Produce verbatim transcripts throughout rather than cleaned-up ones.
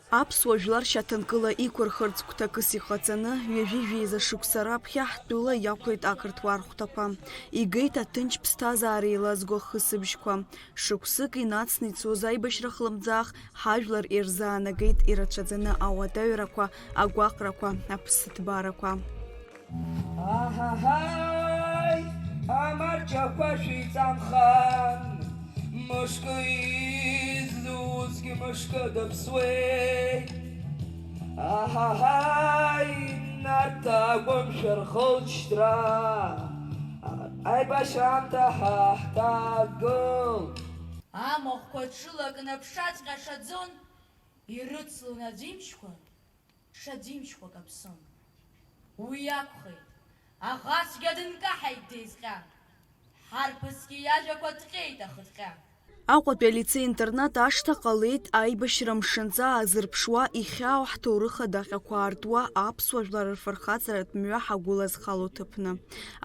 Аԥсуа жәлар шьаҭанкыла иқәырхырц гәҭакыс иҟаҵаны, ҩажәи жәеиза шықәса раԥхьа ҳтәыла иақәлеит ақырҭуа архәҭақәа. Игеит аҭынч ԥсҭазаара еилазго ахысыбжьқәа. Шықәсык инацны ицоз аибашьра хлымӡаах ҳажәлар ирзаанагеит ирацәаӡаны ауадаҩрақәа, агәаҟрақәа, аԥсыҭбарақәа. Аҳаҳаи, амарџьақәа шәеиҵамхан, мышкы изузгьы мышкы дыԥсуеит. Аҳаҳаи, Нарҭаа гәымшәа рхылҵшьҭра, аибашьраамҭа ҳаҳҭагылт. Амахәқәа ҽылакны аԥшаҵәҟьа шаӡон, ирыцлон аӡәымшьқәа. Ҽаӡәымшьқәа каԥсон. Уи акәхеит, аӷацәгьа дынкаҳаит деизҟьа, ҳарԥысгьы иажәақәа ҭҟьеит ахыҭҟьа. Аҟәатәи алицеи-интернат ашҭа ҟалеит аибашьра мшынҵа аазырԥшуа, ихьаау ҳҭоурых адаҟьақәа аартуа, аԥсуа жәлар рфырхаҵаратә мҩа ҳагәылазхало ҭыԥны.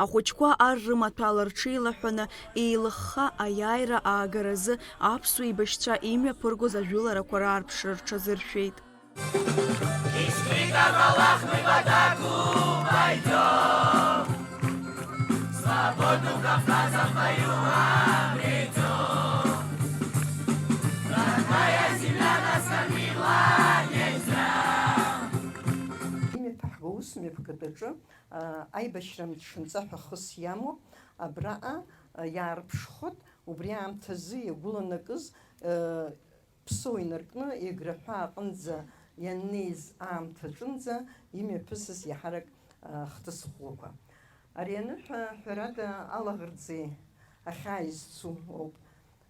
Ахәыҷқәа ар рымаҭәала рҽеилаҳәаны, еилыхха аиааира аагаразы аԥсуа еибашьцәа имҩаԥыргоз ажәыларақәа раарԥшра рҽазыршәеит. Ишкритовалах мы в атаку пойдём, свободу Кавказа в бою обретём. Родная земля нас кормила не зря. Имҩаԥаҳго усмҩаԥгатәаҿы, а, аибашьра мшынҵа ҳәа хыс иамоуп, абраҟа, а, иаарԥшхоит, убри аамҭазы иагәыланакыз, а, Ԥсоу инаркны Еграҳәа аҟынӡа ианнеиз аамҭаҿынӡа имҩаԥысыз иаҳарак, а, хҭыс ӷәӷәақәа. Ари аныҳәа, ҳәарада, алаӷырӡи ахьааи зцу ауп.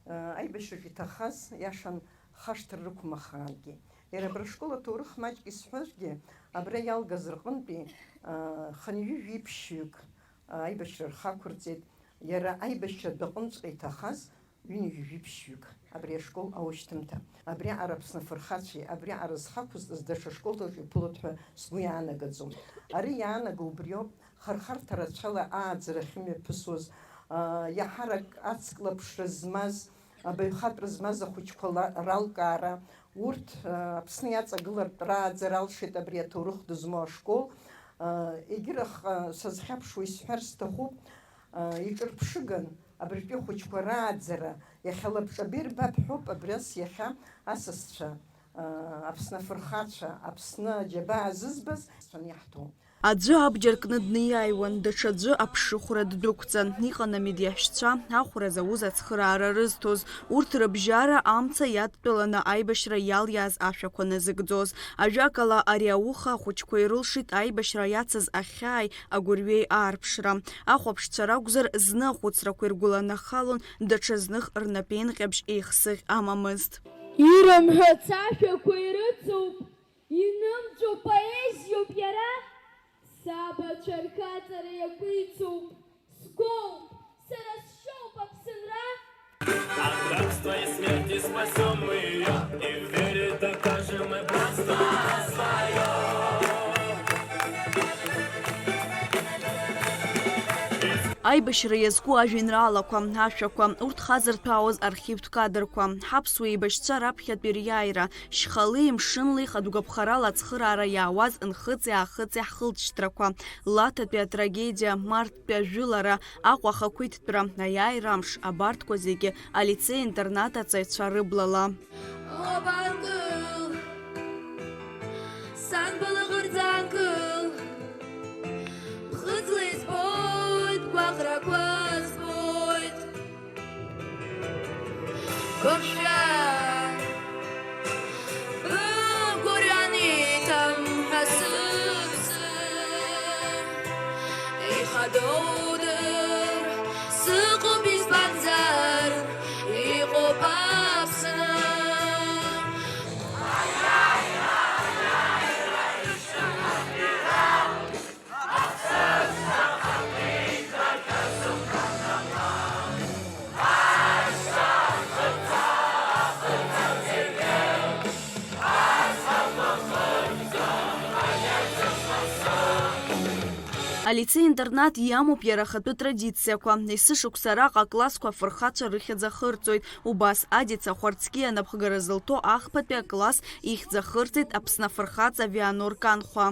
А, аибашьраҿы иҭахаз, иашан, хашҭра рықәмахаангьы. Иара абра ашкол аҭоурых маҷк исҳәазгьы, абра иалгаз рҟынтәи, а, хынҩажәи ԥшьҩык, а, аибашьра рхы ақәырҵеит. Иара аибашьратә аҟынҵәҟьа иҭахаз ҩынҩажәи ԥшьҩык абри ашкол аушьҭымҭа. Абриаҟара Аԥсны афырхацәеи абриаҟара зхы ақәызҵаз даҽа школтәык иԥылоит ҳәа сгәы иаанагаӡом. Ари иаанаго убриоуп, хырхарҭа рацәала ааӡара ахьымҩаԥысуаз, аа, иаҳарак ацклаԥшра змаз, абаҩхатәра змаз ахәыҷқәа ла-, ралкаара, урҭ, аа, Аԥсны иаҵагылартә рааӡара алшеит абри аҭоурых дызмоу ашкол. Аа, егьырахь, аа, сазхьаԥшуа исҳәар сҭахуп, аа, иҿырԥшыган, Абыржәтәи ахәыҷқәа рааӡара иахьа лабҿаба ирбап ҳәоуп, абри ас иахьа асасцәа, а, Аԥсны афырхацәа, Аԥсны аџьабаа зызбаз, цәан иаҳҭо. Аӡәы абџьар кны днеиааиуан, даҽаӡәы аԥшыхәра ддәықәҵан, иҟан амедиашьцәа, ахәра зауз ацхыраара рызҭоз, урҭ рыбжьара амца иадтәаланы аибашьра иалиааз ашәақәа назыгӡоз. Ажәакала, ари ауха ахәыҷқәа ирылшеит аибашьра иацыз ахьааи агәырҩеи аарԥшра. Ахәаԥшцәа ракәзар, зны ахәыцрақәа иргәыланахалон, даҽазных рнапеинҟьабжь еихсыӷь амамызт. Ирымҳәац ашәақәа ирыцуп, инымҵәо поезиоуп иара, сабацәа рхаҵара иакәицоуп, сгәоуп, сара сшьоуп Аԥсынра. От рабства и смерти спасём мы её, и в вере докажем мы братство своё. Аибашьра иазку ажәеинраалақәа, ашәақәа, урҭ хазырҭәаауаз архивтә кадрқәа, ҳаԥсуа еибашьцәа раԥхьатәи риааира, шьхалеи мшынлеи хатә гәаԥхарала ацхыраара иаауаз нхыҵи-аахыҵи ҳхылҵшьҭрақәа, Лаҭатәи атрагедиа, март Тәажәылара, Аҟәа ахақәиҭтәра, аиааира амш, абарҭқәа зегьы алицеи-интернат аҵаҩцәа рыблала. Лабанкыл, сан балаӷырӡ анкыл, ԥхыӡла избоит, гәаҟрақәа збоит. Быԥшәа, быгәырҩан иҭам ҳәа сыԥсы, ихадоу дыр, сыҟоуп, избанзар, иҟоуп Аԥсны. Алицеи-интернат иамоуп иара ахатәы традициақәа. Есышықәса араҟа аклассқәа афырхацәа рыхьӡ ахырҵоит. Убас Адица Хәарцкиа анапхгара зылҭо ахԥатәи акласс ихьӡ ахырҵеит Аԥсны афырхаҵа Вианор Канхәа.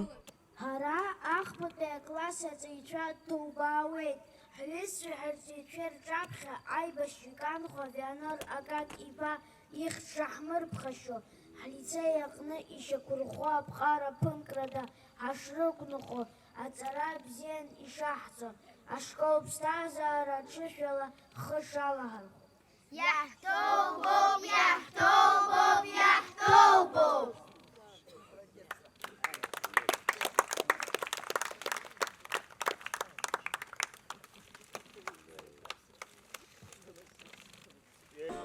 Ҳара ахԥатәи акласс аҵаҩцәа ҭоубаауеит. Ҳҩызцәеи ҳарҵаҩцәеи рҿаԥхьа аибашьҩы Канхәа Вианор Акак-иԥа ихьӡ шаҳмырԥхашьо, ҳлицеи аҟны ишьақәырӷәӷәо аԥҟара ԥымкрада ҳашрықәныхо, аҵара бзиан ишаҳҵо, ашкол ԥсҭазаара аҽышәала ҳхы шалаҳархәо. Иаҳҭоубоуп, иаҳҭоубоуп, иаҳҭоубоуп!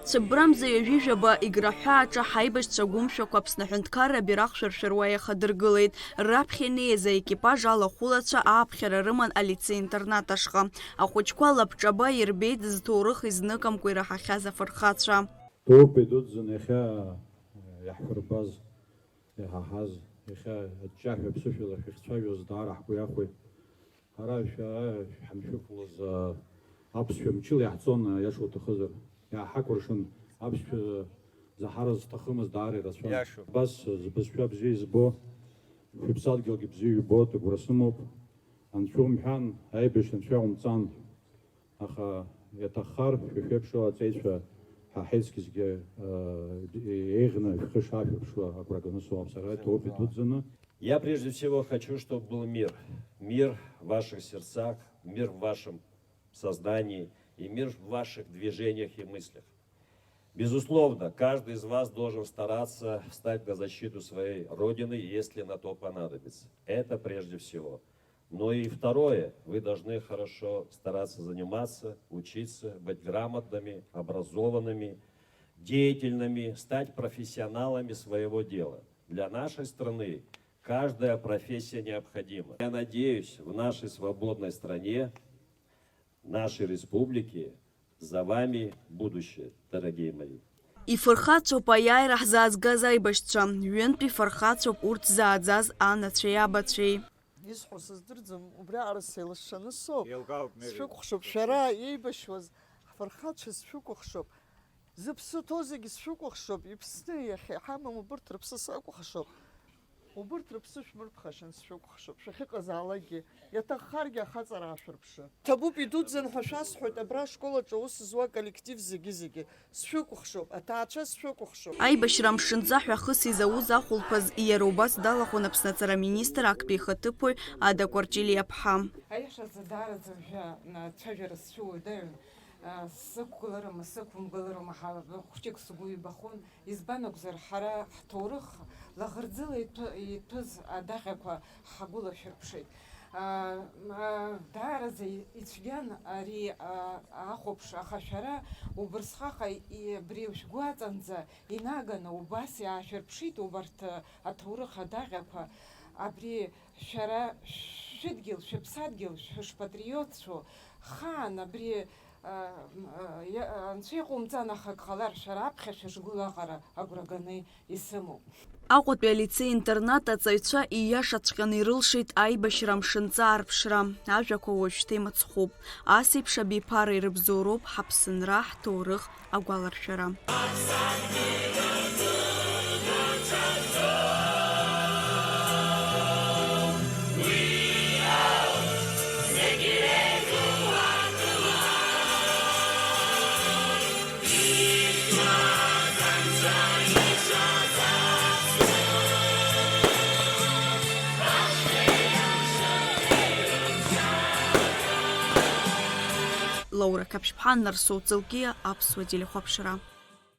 Цәыббрамза ҩажәи жәаба Еграҳәа аҿы ҳаибашьцәа гәымшәақәа Аԥсны аҳәынҭқарра абираҟ шәыршәыруа иахадыргылеит. Раԥхьа инеиз аекипаж алахәылацәа ааԥхьара рыман алицеи-интернат ашҟа. Ахәыҷқәа лабҿаба ирбеит зҭоурых изныкымкәа ираҳахьаз афырхацәа. Ҭоуп идуӡӡан иахьа иаҳҳәырбаз, иаҳаҳаз, иахьа аҷҷаҳәа ԥсышәала шәахьцәажәоз даара ҳгәы иахәеит. Ҳара шәа-, шәҳамшәыхәлоз, а, аԥсшәа мчыла иаҳҵон, а, иаша уҭахызар. Иааҳакәыршан, аԥсшәа заҳарыз зҭахымыз даара ирацәан. Иашоуп. Абас, а, збызшәа бзиа избо, шәыԥсадгьылгьы бзиа ибо, агәра сымоуп. Анцәа умҳәан, аибашьра анцәа иаҟәымҵан. Аха иаҭаххар, шәа шәеиԥш аҵеицәа ҳа ҳаицкьысгьы, а, еиӷьны шәхы шаашәырԥшуа агәра ганы соуам сара, иҭоуп идуӡӡаны. Я прежде всего хочу, чтобы был мир. Мир в ваших сердцах, мир в вашем сознании и мир в ваших движениях и мыслях. Безусловно, каждый из вас должен стараться встать на защиту своей Родины, если на то понадобится. Это прежде всего. Ну и второе, вы должны хорошо стараться заниматься, учиться, быть грамотными, образованными, деятельными, стать профессионалами своего дела. Для нашей страны каждая профессия необходима. Я надеюсь, в нашей свободной стране, нашей республике, за вами будущее, дорогие мои. Ифырхацәоуп аиааира ҳзаазгаз аибашьцәа, ҩынтә ифырхацәоуп урҭ зааӡаз анацәеи абацәеи. Исҳәо сыздырӡом, убриаҟара сеилышшаны соуп. Еилкаауп, Мери. Сшәыкәхшоуп, шәара иеибашьуаз ҳфырхацәа сшәыкәыхшоуп. Зыԥсы ҭоу зегьы сшәыкәыхшоуп, иԥсны иахьа иҳамам убырҭ рыԥсы сакәыхшоуп. Убырҭ рыԥсы шәмырԥхашьан, сшәыкәыхшоуп. Шәахьыҟазаалакгьы, иаҭаххаргьы ахаҵара аашәырԥшы. Ҭабуп, идуӡӡан ҳәа шәасҳәоит, абра ашкол аҿы аус зуа аколлектив зегьы-зегьы. Сшәыкәыхшоуп, аҭаацәа сшәыкәыхшоуп. Аибашьра амшынҵа ҳәа хыс изауз ахәылԥаз иара убас далахәын Аԥсны аҵара аминистр актәи ихаҭыԥуаҩ Ада Кәарҷелиаԥҳа. Аиашазы даараӡа жәа, м, цәажәара сцәыуадаҩын. А, сықәгыларыма, сықәымгыларыма ҳәа хәҷык сгәы ҩбахон. Избан акәзар, ҳара ҳҭоурых лаӷырӡыла иҭәы-, иҭәыз адаҟьақәа ҳгәылашәырԥшит. А, а, даараӡа ицәгьан ари, а, ахәаԥш, аха шәара убырсҟак и-, абри шәгәы аҵанӡа инаганы убас иаашәырԥшит убарҭ, а, аҭоурых адаҟьақәа. Абри шәара шәыдгьыл, шәыԥсадгьыл, шәышпатриотцәоу, хаан абри, а, м, а, иа-, анцәа иҟоумҵан, аха ак ҟалар, шәара аԥхьа шәышгәылаҟара агәра ганы исымоуп. Аҟәатәи алицеи-интернат аҵаҩцәа ииашаҵәҟьаны ирылшеит аибашьра амшынҵа арԥшра. Ажәақәа уажәшьҭа имыцхәуп. Ас еиԥш абиԥара ирыбзоуроуп ҳаԥсынра, ҳҭоурых агәаларшәара. Лаура Қаԥшьԥҳа, Нарсоу Ҵылкиа, Аԥсуа телехәаԥшра.